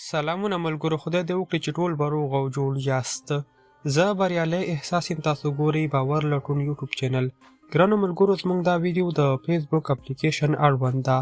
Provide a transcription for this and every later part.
سلامونه ملګرو خدای دې وکړي چې ټول به روغ او جوړ یاست. زه بریالی احساس یم تاسو ګورئ باور لټون یوټیوب چینل. ګرانو ملګرو زموږ دا ویډیو د فیسبوک اپلیکیشن اړوند ده.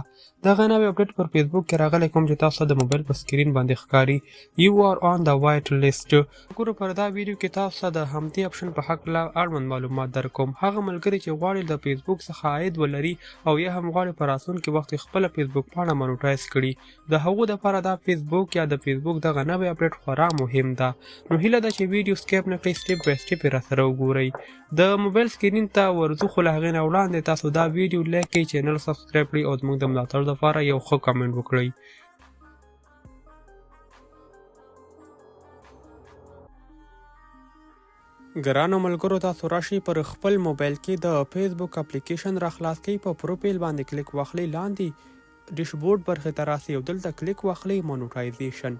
دغه نوی اپډیټ پر فیسبوک کې راغلی کوم چې تاسو د موبایل په سکرین باندې ښکاري You are on the white list. ملګرو پر دا ویډیو کې تاسو ته د همدې اپشن په هکله اړوند معلومات درکوم. هغه ملګري چې غواړي د فیسبوک څخه عاید ولري او یا هم غواړي په راتلونکي وخت کې خپله فیسبوک پاڼه مونوټایز کړي د هغو دپاره دا فیسبوک یا د فیسبوک دغه نوی اپډیټ خورا مهم ده. نو هیله ده چې ویډیو سکیپ نه کړئ، سټیپ بای سټیپ یې راسره وګورئ. د موبایل سکرین ته ورځو خو له هغې نه وړاندې تاسو دا ویډیو لایک کړئ، چینل سبسکرایب کړئ او زموږ د ملاتړ لپاره یو ښه کمنټ وکړئ. ګرانو ملګرو تاسو راشئ پر خپل موبایل کې د فیسبوک اپلیکیشن را خلاص کړئ، په پروفیل باندې کلیک واخلئ، لاندې ډیشبورډ برخې ته راسئ او دلته کلیک واخلئ مونوټایزیشن.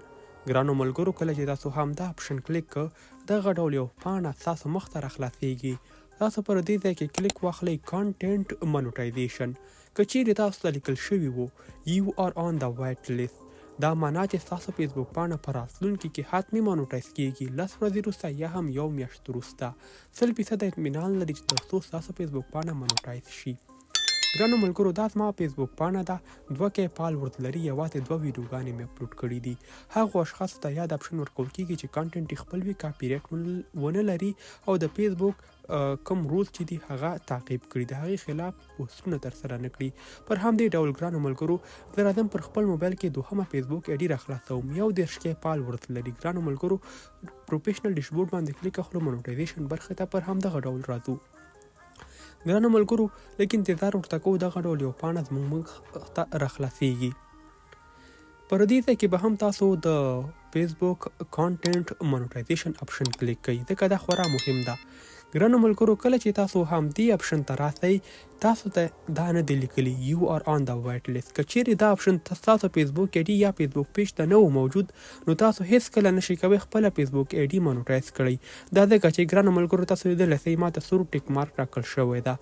ګرانو ملګرو کله چې تاسو همدا اپشن کلیک که دغه ډول یو پاڼه ستاسو مخ ته راخلاصیږي. تاسو پر دې ځای کې کلیک واخلئ کانټینټ مونوټایزیشن. که چیرې تاسو ته لیکل شوي وو You are on the white list دا معنا چې ستاسو فیسبوک پاڼه په راتلونکي کې حتمي مونوټایز کیږي، 10 ورځې وروسته یا هم یو میاشت وروسته. 100 فیصده اطمینان لري چې تر څو ستاسو فیسبوک پاڼه مونوټایز شي. ګرانو ملګرو دا زما فیسبوک پاڼه ده، 2 K فالورز لري، یوازې دوه ویډیوګانې مې اپلوډ کړي دي. هغو اشخاصو ته یاد اپشن ورکول کیږي چې کانټینټ یې خپل وي، کاپي ریټ ونه لري او د فیسبوک کوم رول چې دي هغه تعقیب کړي، د هغې خلاف پوسټونه ترسره نه کړي. پر همدې ډول ګرانو ملګرو زه راځم پر خپل موبایل کې دوهمه فیسبوک ایډي راخلاصوم، 31 K فالورز لري. ګرانو ملګرو پروفیشنل ډیشبورډ باندې کلیک اخلو، مونوټایزیشن برخې ته پر همدغه ډول راځو. ګرانو ملګرو لږ انتظار ورته کوو، دغه ډول یو پاڼه زموږ مخ ته راخلاصیږي. پر دې ځای کې به هم تاسو د فیسبوک کانټینټ مونوټایزیشن اپشن کلیک کړئ، ځکه دا خورا مهم ده. ګرانو ملګرو کله چې تاسو هم دې اپشن ته راسئ تاسو ته دا نه دی لیکلي You are on the white list. که چیرې دا اپشن ستاسو فیسبوک ایډي یا فیسبوک پیج ته نه و موجود نو تاسو هیڅ کله نشئ کوی خپله فیسبوک ایډي مونوټایز کړئ. دا ځکه چې ګرانو ملګرو تاسو لیدلی سئ ما ته سور ټیک مارک راکړل شوی ده،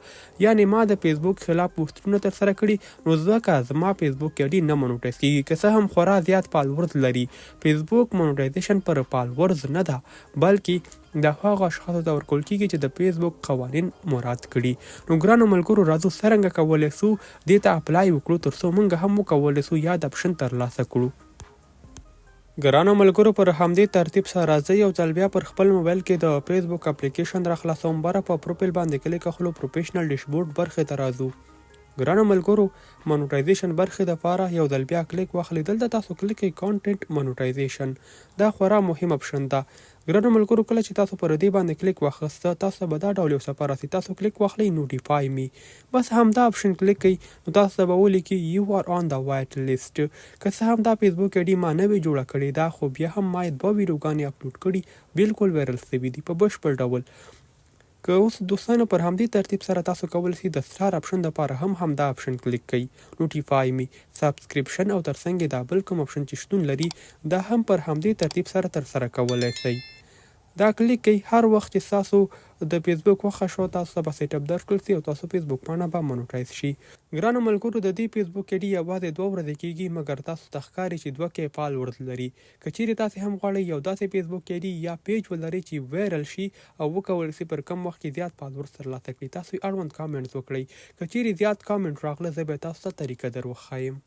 یعنې ما د فیسبوک خلاف پوسټونه ترسره کړي نو ځکه زما فیسبوک ایډي نه مونوټایز کیږي، که څه هم خورا زیات فالورز لري. فیسبوک مونوټایزیشن پر فالورز نه ده بلکې دا هغو اشخاصو ته ورکول کیږي چې د فیسبوک قوانین مراعات کړي. نو ګرانو ملګرو راځو څرنګه کولی سو دې ته اپلای وکړو تر څو مونږ هم وکولی سو یاد اپشن ترلاسه کړو. ګرانو ملګرو پر همدې ترتیب سره زه یو ځل بیا پر خپل موبایل کې د فیسبوک اپلیکیشن را خلاصوم، بره په پروفیل باندې کلیک اخلو، پروفیشنل ډیشبورډ برخې ته راځو. ګرانو ملګرو مونوټایزیشن برخې دپاره یو ځل بیا کلیک واخلئ، دلته تاسو کلیک کړئ کانټینټ مونوټایزیشن. دا خورا مهم اپشن ده. ګرانو ملګرو کله چې تاسو پر دې باندې کلیک واخیسته تاسو ته به دا ډول یو صفحه راسي. تاسو کلیک واخلئ نوټیفای می، بس همدا اپشن کلیک کړئ نو تاسو ته به ولیکي You are on the white list. که څه هم دا فیسبوک ایډي ما نوې جوړه کړې ده خو بیا هم ما یې دوه ویډیوګانې اپلوډ کړي، بلکل وایرل سوي دي په بشپړ ډول. که اوس دوستانو پر همدې ترتیب سره تاسو کولی شئ د سټار اپشن لپاره هم همدا اپشن کلیک کړئ نوټیفای می، سبسکریپشن او ترڅنګ یې دا بل کوم اپشن چې شتون لري دا هم پر همدې ترتیب سره ترسره کولی شئ. دا کلیک کړئ، هر وخت چې ستاسو د فیسبوک خوښه شوه تاسو ته به سیټ اپ درکړل شي او تاسو فیسبوک پاڼه به مونوټایز شي. ګرانو ملګرو د دې فیسبوک ایډي یوازې 2 ورځې کیږي مګر تاسو ته ښکاري چې 2 K فالورز لري. که چیرې تاسې هم غواړئ یو داسې فیسبوک ایډي یا پیج ولرئ چې وایرل شي او وکولی شئ پر کم وخت کې زیات فالورز ترلاسه کړئ تاسو یې اړوند کامنټس وکړئ. که چیرې زیات کامنټ راغله زه به تاسو ته طریقه در وښایم.